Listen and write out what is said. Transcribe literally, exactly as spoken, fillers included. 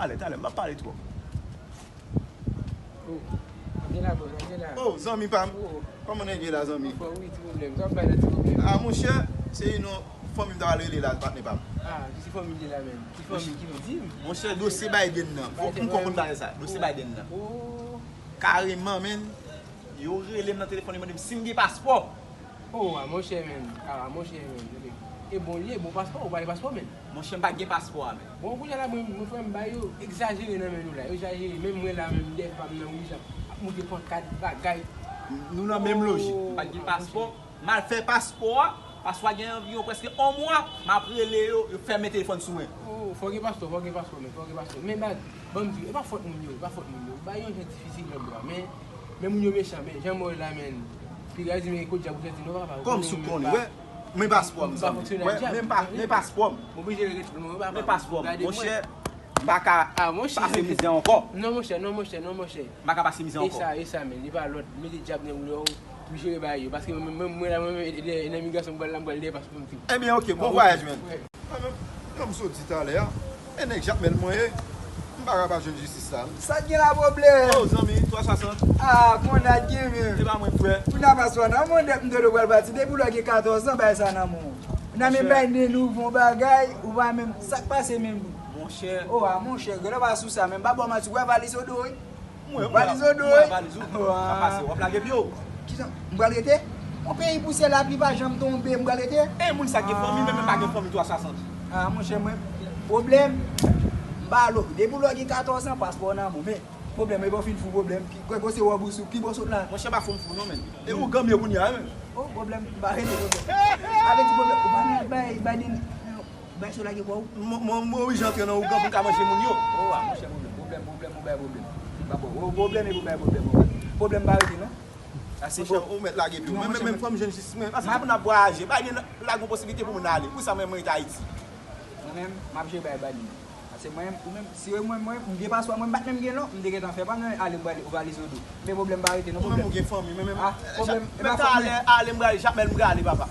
Talè, talè, m p ap pale twòp. Oh, Angela, bro, Angela. Oh, zanmi pa m. Kòman nèg ye la, zanmi? Fò wi, ti pwoblèm. Sa w bay nan ti pwoblèm? Ah, monchè, se yon fanmi m ta pral rele la, patnè pa m. Ah, ki se fanmi de la menm? Ki fanmi ki di m? Monchè, dosye Biden nan. Fòk m konprann bagay sa. Dosye Biden nan. Oh. Kareman, menn. Yo rele m nan telefòn, yo mande m si m gen paspò. Oh, a monchè, menn. Ah, a monchè, menn. E bon, li e bon paspò, ou pa gen paspò, menn. Monchè, m pa gen paspò a, menn. Bon, kounye a la, mwen, mwen, frè, m ba yo egzajere nan men nou la. Yo egzajere, menm mwen la, menm dèyè pa m nan wouj ap, ap moute pankad, bagay. Nou nan menm lojik. M pa gen paspò. M al fè paspò a. Paspò a gen anviwon prèske yon mwa. M ap rele yo, yo fèmen telefòn sou mwen. Oh, fò gen paspò, fò gen paspò, men fò gen paspò. Men baz, ban m di w, e pa fòt moun yo, e pa fòt moun yo. Bagay yo jan difisil lòt bò a. Men, men moun yo mechan, men jan mwen la, menn. Piga di, men kote djab ou soti, non, papa. Kòm si w konnen, wè. Men paspò m, zanmi. Wè, men pa, men paspò m. Mwen oblije rete, non, papa. Men paspò m. Monchè, m pa ka pase mizè ankò. Non, monchè, non, monchè, non, monchè. M pa ka pase mizè ankò. E sa, e sa, men. Li pa lòt. Mete djab nan woulè w. M jere bagay yo. Paske mwen, mwen, mwen la, mwen, mwen, e nan imigrasyon, m pral la, m pral dèyè paspò m tou. Ebyen, oke, bon vwayaj, menn. Mwen menm, jan m sot di talè a, e nèg Jakmèl mwen ye. M pa ka pa jwenn jistis la. Sa k gen la pwoblèm? Oh, zanmi, twa swasant. Ah, kondak gen menm. E pa mwen, frè. Pou n ap aswa nan mwen, dèp m te dwe pral pati depi lè gen katòz an, bay sa nan men w. Nan men bay de nouvo bagay, ou pa menm, sa k pase menm? Monchè. Oh, a monchè, gade pa sou sa menm, pa ba w manti, w wè valiz ou do, wi. Mwen, Valiz ou do, mwen, wi. Valiz ou. Sa pase, w ap lage pye w. Kisa? M pral rete? On peyi pousye lapli pa janm tonbe, m pral rete? E moun sa gen fanmi, menm pa gen fanmi twa swasant. Ah, monchè, mwen, pwoblèm, m pa lo. Depi lè w gen katòz an, paspò w nan men w. Men, pwoblèm, e bon fin fou pwoblèm. Ki, kwen se wòb ou sou, ki bò sot la? Monchè, pa fou m fou non, menn. E ou ganm yo kounye a, menn. Oh, pwoblèm, m pa rete pwoblèm. Avè di pwoblèm, ou pa nan bay, bay de, bay sou lage kò w. Mwen, mwen, mwen oblije antre nan ougan pou m ka manje moun yo. Oh, a monchè, pwoblèm, pwoblèm, pwoblèm, ou bay pwoblèm. Pa bon, oh, pwoblèm, e pou bay pwoblèm, pwoblèm. Pwoblèm pa rete, non? Ase Monchè, ou mèt lage pye w. Menm, menm, menm, fò m jwenn jistis, menm. Ase pou n ap vwayaje. Bay gen lage yon posibilite pou moun ale. Pou sa, menm, mwen rete Ayiti. Mwen menm, m ap jere bay badi. Paske mwen, ou menm, si mwen, mwen, m gen paspò, mwen, m pa t menm gen non, m te gentan fè pa m nan ale m prale ou valiz ou do. Men pwoblèm pa rete non, Ou menm, pwoblèm. Ou gen fanmi, men menm. Ah, pwoblèm, e Menm pa ta fòt ale, mwen. Ale, m prale, Jakmèl, m prale, papa.